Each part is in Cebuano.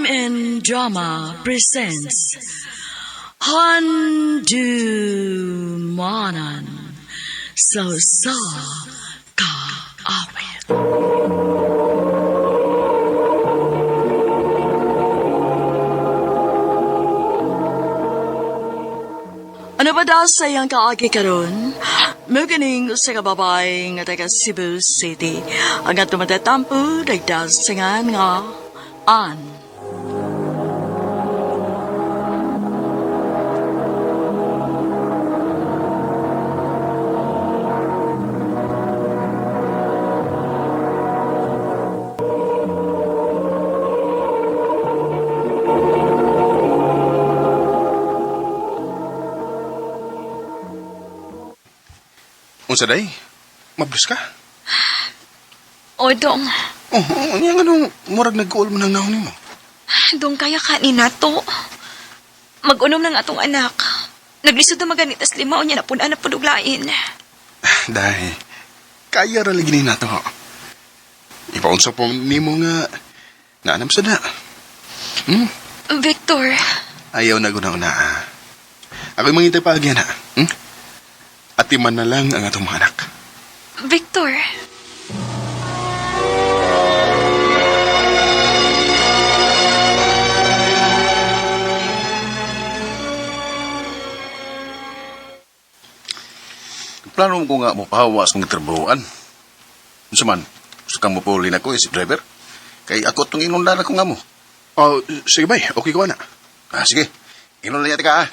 MN Drama presents Handumanan sa Usa Ka Awit. Ano ba daw sa iyang kaagi karon? Muganing sa kababay nga taga Cebu City. Ang atong matatampo, nagdasingan nga An. Unsa day? Mablis ka? O, dong. Oh, oh, unya nga nung murag nag-uol man ang naon nimo. Dong, kaya ka ni nato. Mag-unom ng atong anak. Naglisod na maganitas lima o niya napun na puduglain. Day, kaya ra lagi ni nato. Ipaunsa po nimo nga naanam sa na. Victor, Ayaw na guna na. Ako'y mangitay paagyan na. Atiman na lang ang atong mga anak. Victor. Plano ko nga mo pahawas kong trabahoan. Unsa man, gusto kang mapuli na ko isip driver. Kay ako tong inundan ako nga mo. Oh, sige bay, okay ko na. Ah, sige. Inundan niya ka ah.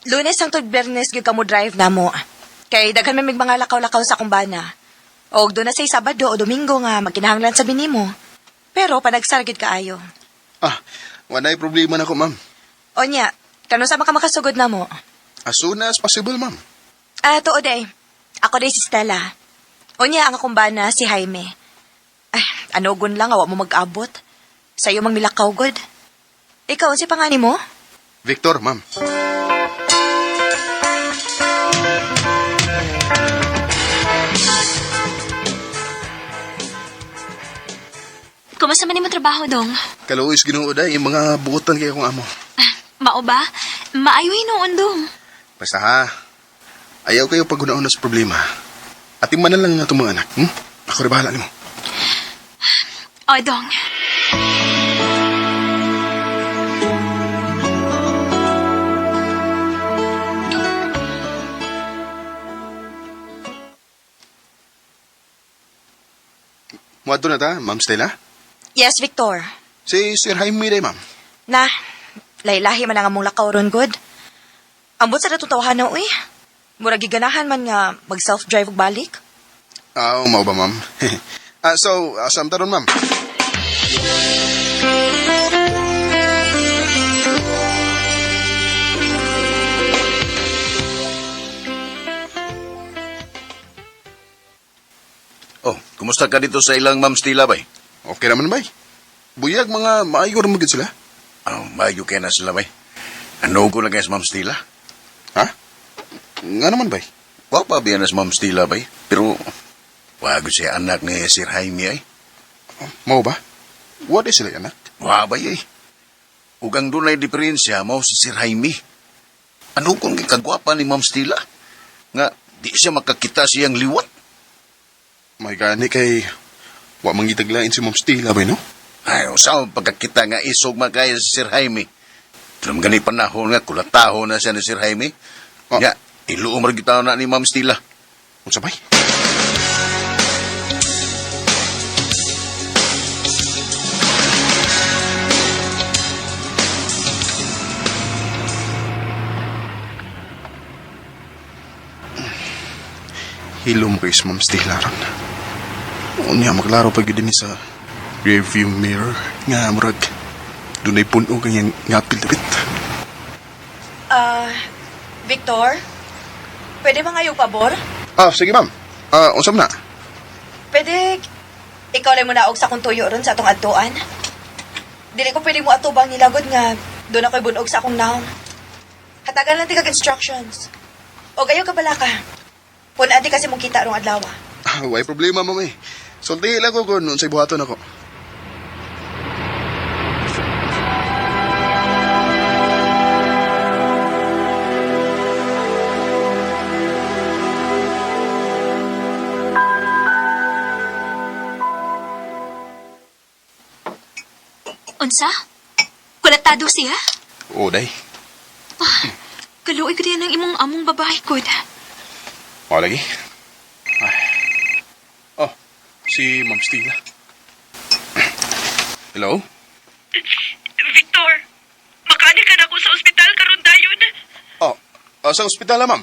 Lunes hangtod Biyernes gyud ka mo drive namo. Kay daghan man mig mga lakaw-lakaw sa akong bana. Og doon na say Sabado o Domingo nga magkinahanglan sa binimo. Pero panagsar gyud kaayo. Ah, walay problema na ko, ma'am. Onya, kano sa ka makasugod namo? As soon as possible, ma'am. Ah, tuod ay. Ako day si Stella. Onya, ang akong bana si Jaime. Ay, ano gun lang awa mo mag-abot. Sayo mang milakaw god. Ikaw, si pangani mo? Victor, ma'am. Kumusta man nimo trabaho, dong? Kaluoy sa Ginoo day, yung mga buotan kay akong amo. Mao ba? Maayo noon, dong. Basta ha, ayaw kayo paghunaon sa problema. Atiman na lang ang atong mga anak. Ako rin bahala nimo. O, dong. Muadto na ta, Ma'am Stella. Yes, Victor. Si Sir Jaime day, ma'am. Na, laylahi man ang among lakaw ron god. Ambot sa datong tawahan na, uy. Murag giganahan man nga mag self-drive og balik. Ah, mao ba, ma'am? Ah, so, asam ta ron, ma'am? Oh, kumusta ka dito sa ilang Ma'am Stila bay? Okay naman, bay. Buyag, mga maayo ra magid sila. Oh, maayo kay na sila bay. Ano ko lang kay sa Ma'am Stila? Ha? Nga naman, bay. Wa pa biya na sa Ma'am Stila bay. Pero wago siya anak ni Sir Jaime ay. Mao ba? What is sila, anak? Wa bay ay. Ug ang dunay diferensya mao si Sir Jaime. Ano kung kagwapa ni Ma'am Stila? Nga di siya makakita siyang liwat. May gani kay wa mangitaglain si Ma'am Stella, bay, no? Ay, usaw, pagkakita nga isog makaya si Sir Jaime. Pero gani panahon nga, kulataho na siya ni Sir Jaime. Ah. Ya, iluom ra gyud na ni Ma'am Stila. Unsa, bay? Hilom kay si Ma'am Stella ron. Unya, maklaro pa gyud ni sa rearview mirror nga murag dunay puno kang ngapil dapit. Ah, Victor? Pwede ba nga yung pabor? Ah, sige ma'am. Ah, unsa man na? Pwede, ikaw lang muna og sa akong tuyo ron sa atong adtuan. Dili ko pwede mo atubang nilagod nga doon ako'y bunog sa akong naong. Hatagan lang tigag instructions. O gayo ka bala ka. Pun-adi kasi mong kita rong adlaw. Ah, way problema, ma'am eh. Sulti lang ko kung unsay buhaton ako. Unsa? Kulatado siya? Oo, day. Kaluoy ko din ang imong among babae ko. O, lagi. Ay. Oh, si Ma'am Stella. Hello? Victor, makaani ka na ako sa ospital karon dayon. Oh, sa ospital na, ma'am.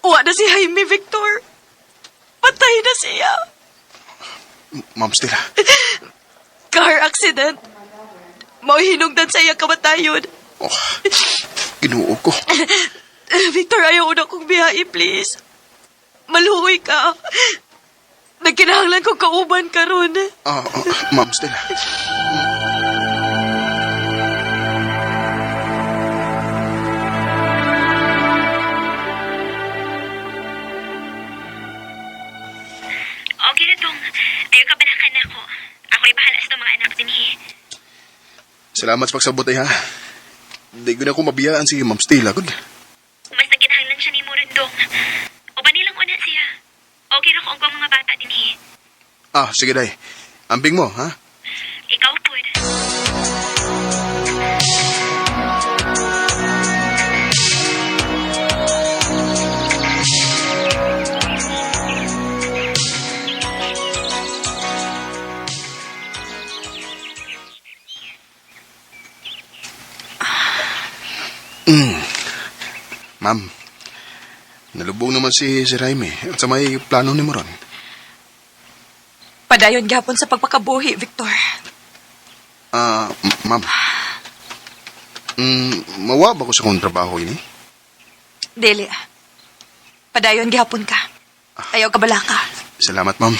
Wa na si Jaime, Victor. Patay na siya. Ma'am Stella. Car accident. Mao hinungdan sa iya kamatayon. Oh, Ginoo ko. Victor, ayaw na kong biyahe, please. Maluoy ka. Nagkinahanglan kong kauban karon. Ma'am Stella. Okay na tong. Ayaw ka balakan ako. Ako'y bahala sa mga anak din eh. Salamat sa pagsabot ay ha. Di ko na ako mabiyaan si Ma'am Stella. Good. Mas nagkinahanglan siya ni Murundong. Uban nilang una siya. Okay na ko ang mga bata din eh. Ah, sige day. Ambing mo, ha? Ikaw pod. Ma'am, nalubong naman si Sir Jaime. At sa may plano ni mo ron. Padayon gapon sa pagpakabuhi, Victor. Ma'am. Mawa ba ko sa kong trabaho ini? Dili. Padayon gihapon ka. Ayaw ka balaka. Salamat, ma'am.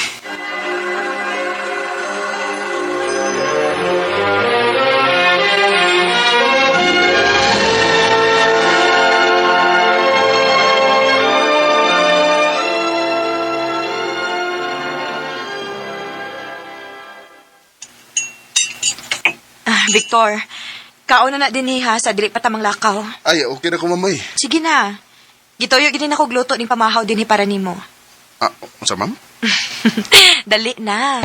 Ah, Victor, kaon na na din ha sa dili pa tamang lakaw. Ay, okay na ko, ma'am. Ay. Sige na. Gituyo gid na ko gluto ning pamahaw dinhi para nimo. Ah, unsa, ma'am? Dali na.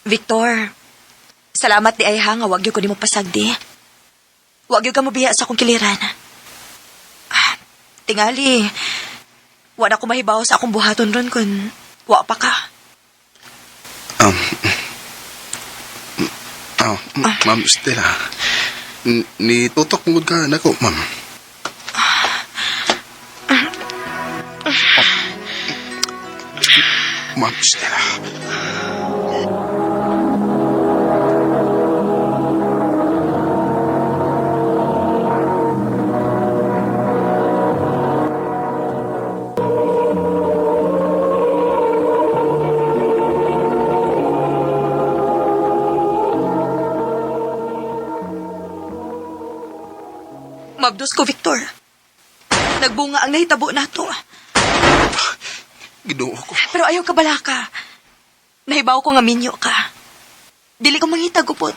Victor, salamat di ay ha nga wag gyud ko nimo pasagdi. Wag gyud ka mobiya sa akong kiliran. Ah, tingali, wa na ko mahibaw sa akong buhaton ron kun wa pa ka. Um, Ma'am Stella. Nitutok mo ka nako, ma'am. Oh. Ma'am Stella. Mabdos ko, Victor. Nagbunga ang nahitabo nato. Ginoo ko. Pero ayaw ka balaka. Nahibaw ko nga minyo ka. Dili ko mangita gupot.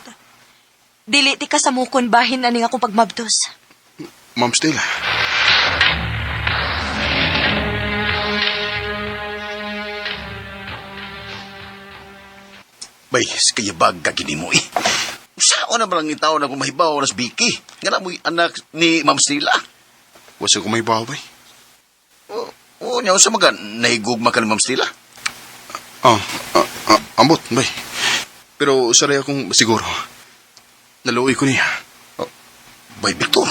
Dili ti ka sa mukon bahin aning akong pagmabdos. Ma'am Stella. Bay, sa kayabag ka gini mo eh. Saan na ba lang itaw na kumahibaw na sa Vicky? Nga na mo'y anak ni Ma'am Stella. Wasa ko may baway. Oo, oo niya, sa mga nahigugma ka ni Ma'am Stella. Ambot, bay. Pero saray akong siguro. Naluoy ko niya. Oh, bay, Victor.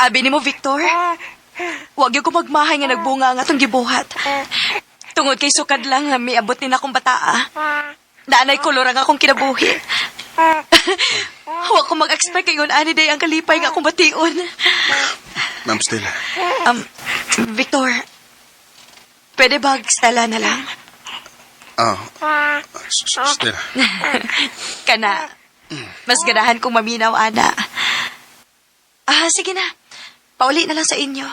Abi nimo, Victor. Wag gyud ko magmahay nga nagbunga ang atong gibuhat. Tungod kay sukad lang nga miabot ni akong bataa. Naanay kolor ang akong kinabuhi. Wa ko mag-expect kay ani day ang kalipay nga akong bation. Ma'am Stella. Victor, pwede ba Stella na lang? Ah, Stella. Kana, mas ganahan kong maminaw, ana. Ah, sige na. Pauli na lang sa inyo.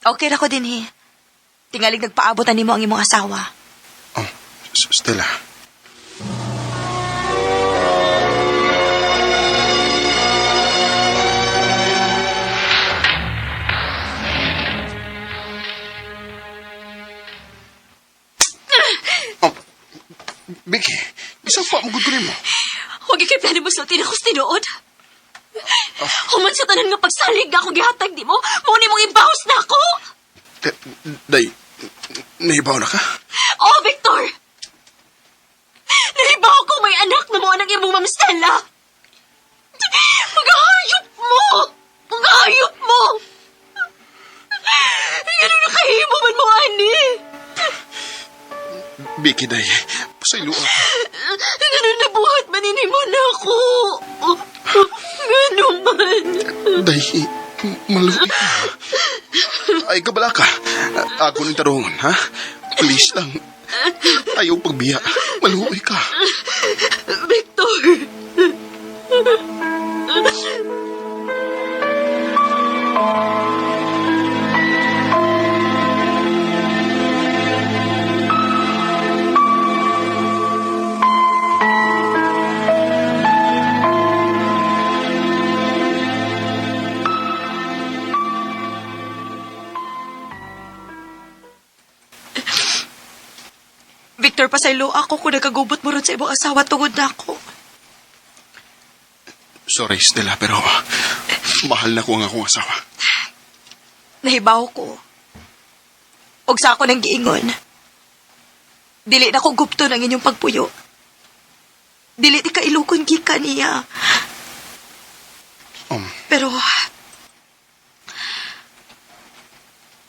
Okay ra ko din, he. Tingalig nagpaabot na nimo ang imong asawa. Oh, Stella. Oh, Vicky, isa pa mo gud mo. Huwag ikay plano mo sultin ako sa tinuod. Human sa tanan nga pagsalig nga akong gihatag di mo, mo ni mong ibahos na ako. Day, nahibaw na ka? Oh, Victor! Nahibaw ko may anak na mo ang imong Ma'am Stella. Maghayop mo! Maghayop mo! Ano nakahimo man mo, ani? Vicky, day, pasaylo ako. Ano nabuhat man ini mo na ako? Ano man? Day, maluwi ka. Ay, kabala ka. Ako ng tarungan, ha? Please lang. Ayaw pagbiya. Maluwi ka. Victor! Victor, pasaylo ako kung nagkagubot mo ron sa imong asawa tungod na ako. Sorry, Stella, pero mahal na ko ang akong asawa. Nahibaw ko. Og sa ako nang giingon. Dili na ko gupto ng inyong pagpuyo. Dili ti kailukon gikan niya. Pero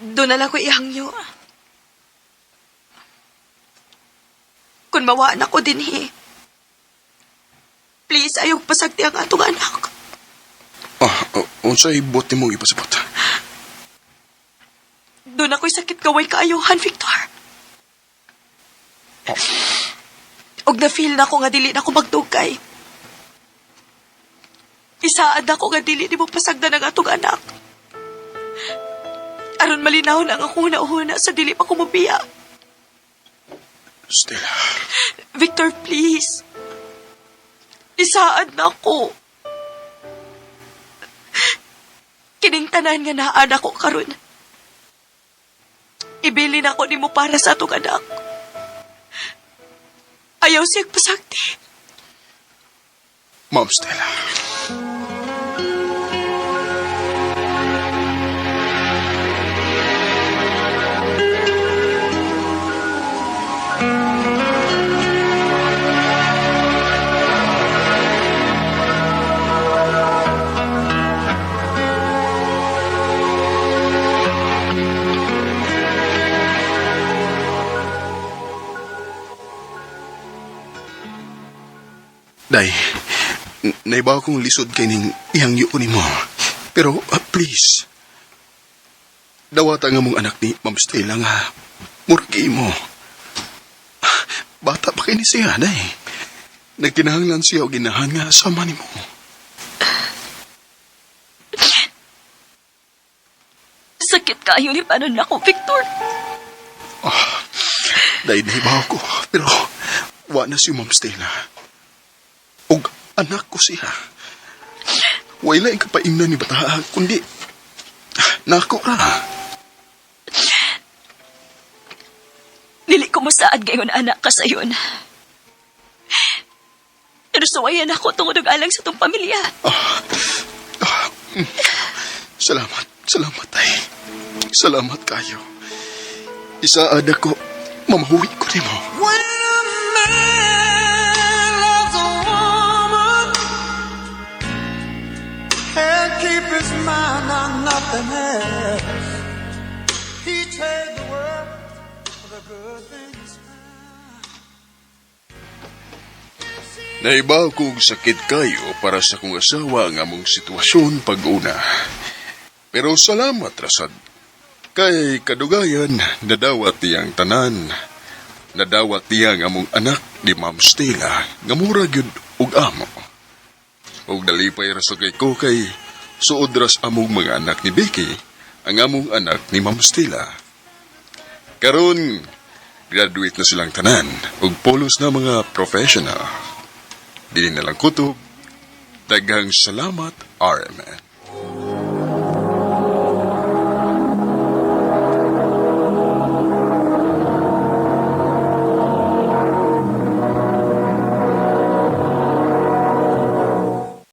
doon na lang ko ihangyo. Kung mawaan ako din eh. Please, ayaw pasagti ang atong anak. Unsay buot nimo ipasabot? Doon ako'y sakit gaway kaayuhan, Victor. Og na-feel na ko nga dili na ko magdugay. Isaad ako nga dili ni mo pasagdan ang atong anak. Aron malinaw na ang akong huna-huna sa dili pa ko mobiya. Stella. Victor, please. Isaad na ako. Kining tanan nga naan ako karon. Ibili na ako nimo para sa atong anak. Ayaw siyang pasagti. Ma'am Stella. Day, naibaw kong lisod kay ning ihangyo ko nimo. Pero please, dawata nga mong anak ni Ma'am Stella nga murag imo. Bata pa kay ni siya, day. Nagkinahanglan siya og ginahan nga sama nimo. Sakit kayo ni panon ako, Victor. Day, naibaw ko. Pero wa na si Ma'am Stella. Og anak ko siya. Wala ikapaimna ni bata, kundi nako ra. Dili ko masaad gayon anak ka sayon. Pero suwayan ako tungod og alang sa tong pamilya. Salamat, salamat ay. Salamat kayo. Isaad ako, mamahuwi ko nimo. When a man loves a woman, Naibaw kong sakit kayo para sa kong asawa ang among sitwasyon pag-una. Pero salamat, rasad. Kay kadugayan, nadawat niyang tanan. Nadawat niya ang among anak ni Ma'am Stella, nga mura gyud og amo. Og nalipay ra sa kay ko kay suod ras among mga anak ni Becky, ang among anak ni Ma'am Stella. Karon, graduate na silang tanan ug pulos na mga professional. Dili na lang kutob. Daghang salamat, RMN.